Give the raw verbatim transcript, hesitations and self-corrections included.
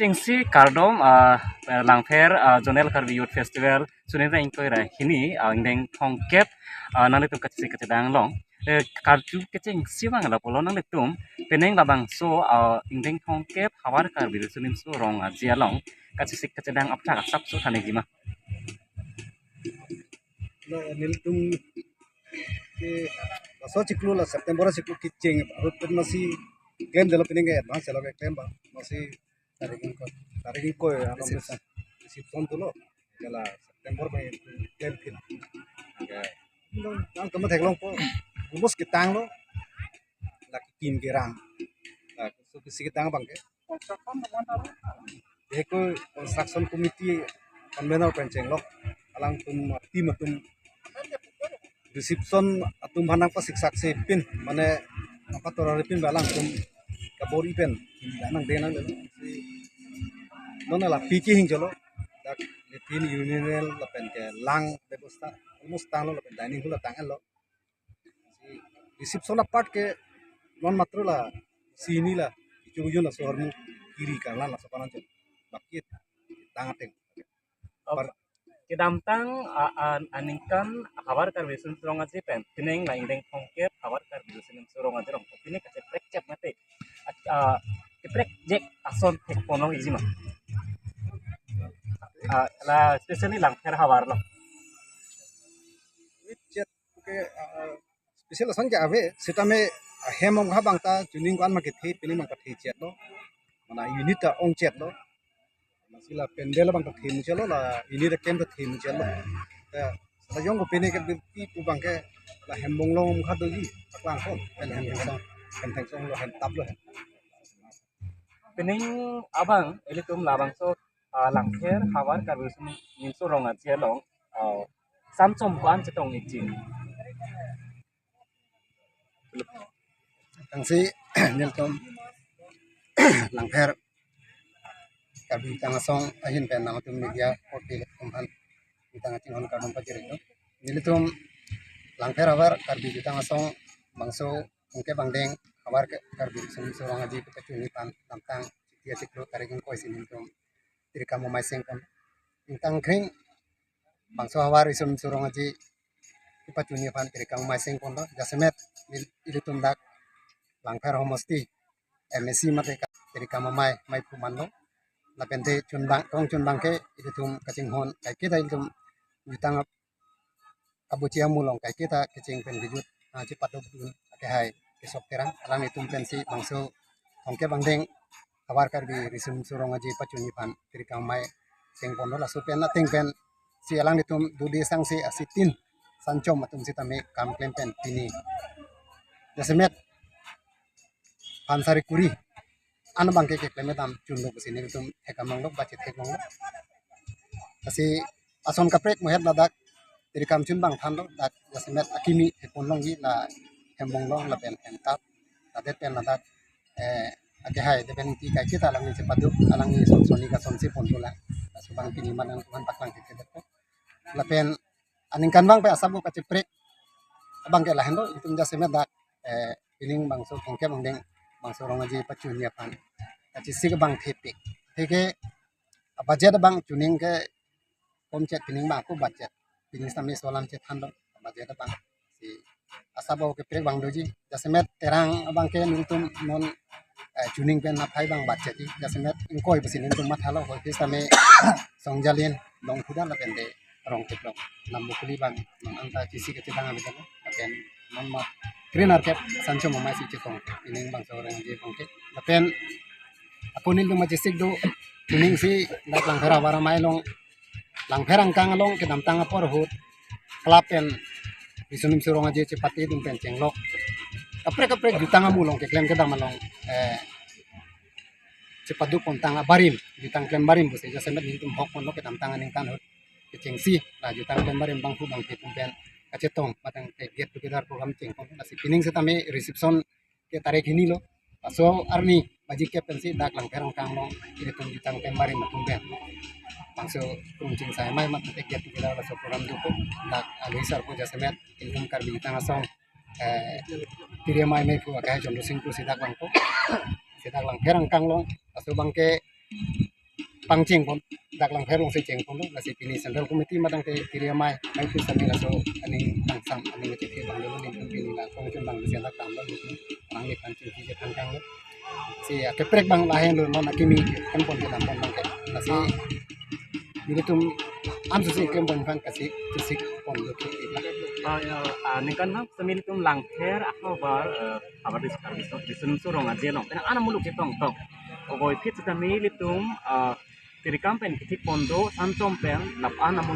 Chengsi kardom, ah, Langpher, ah, Zonal Karbi Youth Festival, sunira ingkoi ra hini, ah, ingdeng thomkep, ah, nanglitum kachesik kachedang along. Eh, karju kechengsi abang lapulo nanglitum, penang labangso, ah, ingdeng thomkep, Havar Karbi Riso Nimso Rong Aje along, kachesik kachedang apthak asapso thanji ma? Lo, nelitum ke laso chiklo la September chiklo kecheng ahut pen masi klemdetlo, penang ke advance lo keklem ba, masi tarik ingkoi, tarik ingkoi along reception, reception dolo, ke la September pen klemphin. Ya, lo, nangtum theklongpo, almost ketanglo, la kekim kerang, la so kisi ketang abang ke. Eko construction committee convener pen chenglok, alangtum team atum reception atum aphan nangpasiksak si pin, mane nangpatorari pin ba alangtum kabor-i pen, nangdeng nang. Non la P K hing jolo, dak latrine, urinal lapen ke lang bebosta almost tanglo, lapen dining hall tanglo. Reception apart ke non matro la sini la ichung yun laso ahormu kiri karlan laso panan chun. Baki tang ateng. Oh, kedamtang, ah, ah, aningkan Havar Karbi Riso Nimso Rong Aje pen, penang la ingdeng thomkep Havar Karbi Riso Nimso Rong Aje along, penang kacheprek chep mate, ah, ah, keprek jek ason thekponlongji ma? Ah, la especially Langpher havar along. Chet ke, ah, special ason ke ave, sitame, ah, hem ong ha abang ta chuning ko-an ma kethe, penang abang ta thechetlo. Mane unit ta ongchetlo. Masi la pandal abang ta themuchetlo, la unit akam ta themuchetlo. Ya, la jong ko penang ke birti pu abang ke la hem bonglong ong ha doji, paklang ko, pen hem thengsong, hem thengsong lo, hem tap lo, hem. Penang abang ilitum labangso, ah, Langpher Havar Karbi Riso Nimso Rong Aje along, ah, samchom ko-an chetong ikji? Tangsi nelitum Langpher Karbi Jutang Asong ahin pen nangtum media korte atum aphan jutang kachinghon kardom pajirlo. Nelitum Langpher Havar Karbi Jutang Asong bangso thomkep angdeng Havar Karbi Riso Nimso Rong Aje kepachunji aphan damtang Chiti achiklo tarik ingkoi si nelitum tirikam amai sengpon. Ingtang kring bangso Havar Riso Nimso Rong Aje kepachunji aphan tirikam amai sengponlo. Jasemet il-, ilitum dak Langpher homosti M A C mate ka tirikam amai, amai phu manlo. Lapen te chunbang, tong chunbang ke ilitum kachinghon kaiketa ilitum jutang ap-, abuchi amu along kaiketa kecheng pen kejut, ah, chepaduk dun akehai Kesok Terang, alanglitum pensi bangso thomkep angdeng Havar Karbi Riso Nimso Rong Aje pachunji aphan tirikam amai sengponlo. Laso pen ateng pensi alanglitum dudi sangse asitin sanchom atum sitame kam klem pen pini jasemet phan sari kuri an abang ke keklem dam chunlo pusi nelitum thek amang lo, bache thek amang lo. Lasi ason kaprek muhet ladak tirikam chunbang thanlo, dak jasemet akimi theponlongji, la hem bonglong lapen hem tap, ladet pen ladak, eh, akehai de pen ti kaiketa alangli chepaduk, alangli son soni kasonsi ponpo la. Laso abang pini man nangtuhan paklang ke kedet ko. Lapen aningkan abang pen asap bo kacheprek abang ke lahenlo, itum jasemet dak, eh, pining bangso thomkep angdeng bangso Rong Aje pachunji aphan kachesik abang thepik. Theke budget abang chuning ke komchet, pining abang ako budget, pining sitame solam chethanlo budget abang. Si asap bo keprek abang doji, jasemet Terang abang ke nelitum non, eh, chuning pen aphai abang budget ji, jasemet ingkoi pusi nelitum mathalo, hoi pis tame Songjalin, Longkhudan lapen te Rongteplong, Nambokuli abang non anta chesik kachedang abang lapen non ma kre nerkep sanchom amai si chetong, pining bangso Rong Aje abang ke. Lapen ako nelitum kachesik do chuning si dak Langpher havar amai along, Langpher angkang along kedamtang apor ahut club pen Riso Nimso Rong Aje chepate dun pen chenglok kaprek kaprek jutang amu along keklem kedam along, eh, chepaduk pontang abarim, jutang klem barim pusi jasemet nelitum hok ponlo kedamtang aningkan ahut kechengsi, la jutang klem barim bangphu bangphi atum pen kachetong, matang ke get together program chengpon. Lasi pining sitame reception ke tarik hini lo. Laso arni baji kep pensi dak Langpher angkang along ilitum jutang klem barim atum pen bangso krung chingsai amai mat te get together laso program dopo. Dak alui sarpo jasemet ilitum Karbi Jutang Asong, eh, tiri amai amai phu akehai Chondro Sing Kro si dak vangpo. Si dak Langpher angkang along, laso abang ke pangcheng pon, dak Langpher along si cheng ponlo, lasi pini Central Committee madang te area mai, nangphu sami laso aning tangsam, aning chethe abang dolo, nelitum pini la kongchun abang besen dak damlo, nelitum nangli pangcheng kije pangkanglo. Si akaprek abang lahenlo, non akimi kan pon kedam pon abang ke. Lasi nelitum amsu si klem pon abang kasi, si ponlo ke. Ah, ya, ah, ningkan ham sami nelitum Langpher ahavar, eh, ahavar dis-, ah, dis-, disun surong aje along. Pena ana muluk chetong tong. Ovoiphit sitame nelitum, ah, tirikam pen kithik pon do, santom pen lap an amu